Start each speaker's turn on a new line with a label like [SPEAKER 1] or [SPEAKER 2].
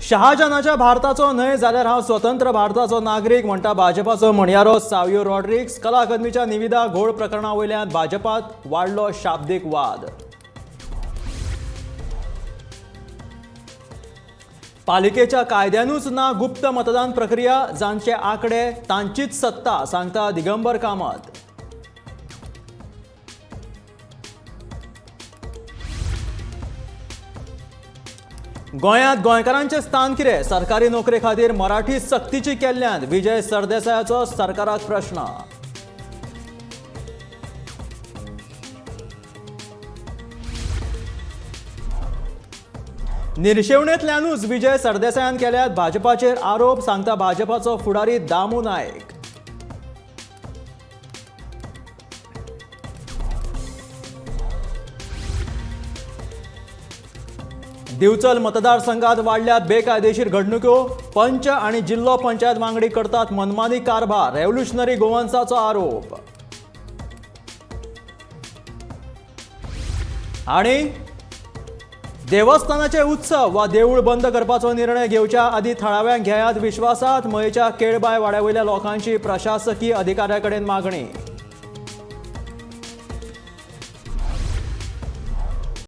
[SPEAKER 1] शहाजहानाच्या भारताचो न्हय जाल्यार हांव स्वतंत्र भारताचो नागरीक म्हणटा भाजपाचो म्हणयारो सावियो रॉड्रिग्स. कला अकादमीच्या निविदा घोळ प्रकरणा वयल्यान भाजपात वाडलो शाब्दीक वाद. पालिकेच्या कायद्यानूच ना गुप्त मतदान प्रक्रिया, जांचे आकडे तांचीच सत्ता, सांगता दिगंबर कामत. गोंयांत गोंयकारांचें स्थान कितें? सरकारी नोकरे खातीर मराठी सक्तीची केल्ल्यान विजय सरदेसायाचो सरकाराक प्रश्न. निर्शेवणेंतल्यानूच विजय सरदेसायान केल्यात भाजपाचेर आरोप, सांगता भाजपाचो फुडारी दामू नायक. दिवचल मतदारसंघात वाडल्यात बेकायदेशीर घडणुको, पंच आणि जिल्हो पंचायत वांगडी करतात मनमानी कारभार, रेव्होल्युशनरी गोवन्साचो आरोप. आणि देवस्थानाचे उत्सव वा देऊळ बंद करपाचो निर्णय घेवच्या आदी थळाव्यांक घेयात विश्वासात, मयेच्या केळबाय वाड्या वयल्या लोकांची प्रशासकीय अधिकाऱ्या कडेन मागणी.